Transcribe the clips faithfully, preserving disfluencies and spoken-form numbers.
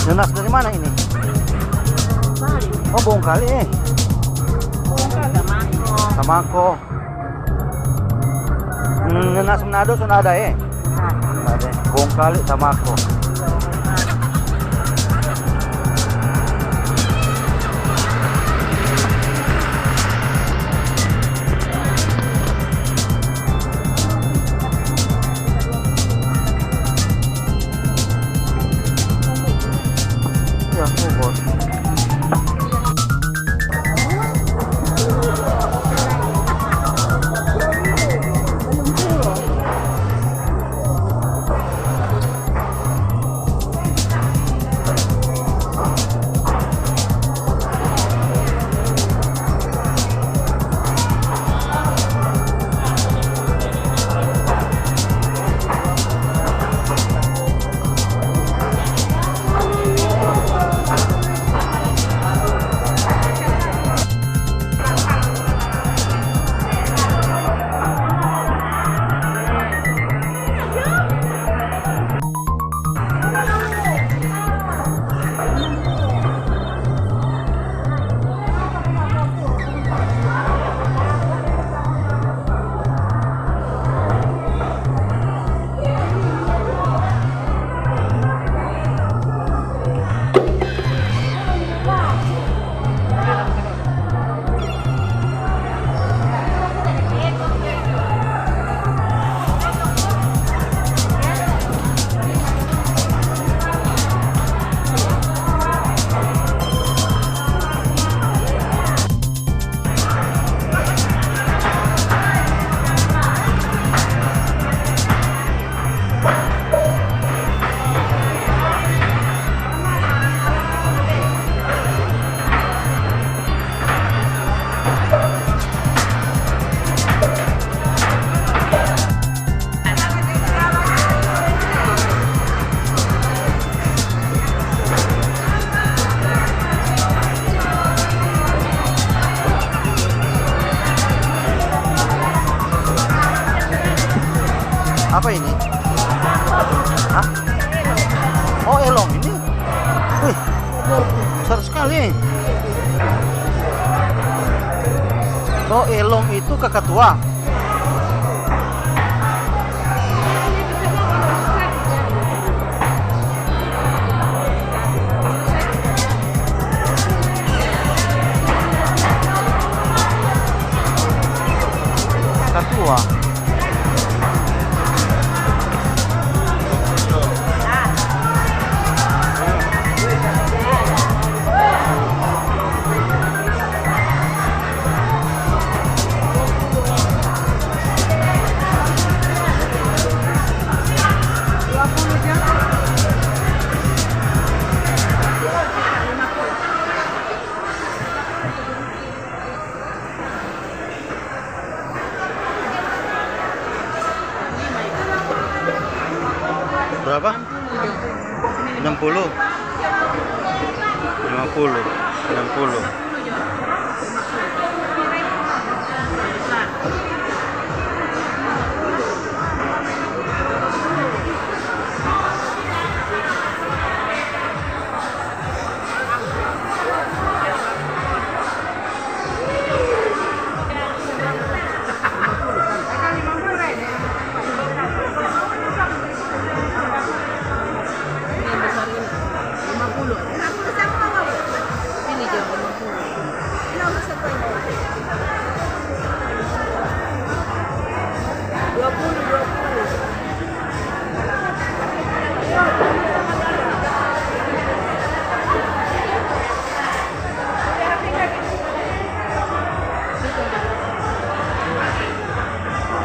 Nanas dari mana ini? Bali. Oh, Boong Kali, eh. Boong Kali. Tamako. Tamako. Hmm, nanas Manado so ada, eh? Ada. Boong Kali, Tamako. Ya, oh, bos. Apa ini? Hah? Oh, elong ini. Wih, besar sekali. Oh, elong itu kakatua. Kakatua. Berapa? Enam puluh. Lima puluh. Enam puluh. Ini yang besar ini, lima puluh. Ini juga lima puluh. Dua puluh, dua puluh.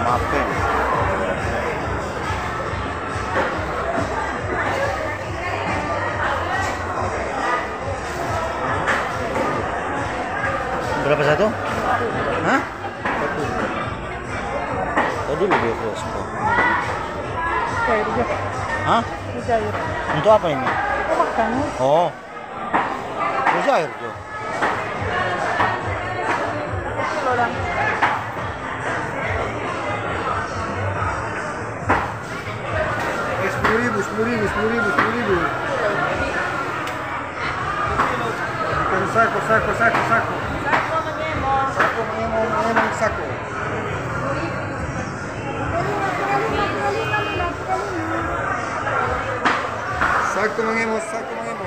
Mape. Berapa satu? Hah? Tadi lebih fresh kok. Cair jo. Hah? Cair. Untuk apa ini? Makan. Oh. Bisa air jo. Sepuluh ribu, sepuluh ribu, sepuluh ribu, sepuluh ribu. Sako, sako, sako, sako. Sako mangemo. Sako mangemo, mangemo sako. Sako mangemo, sako mangemo.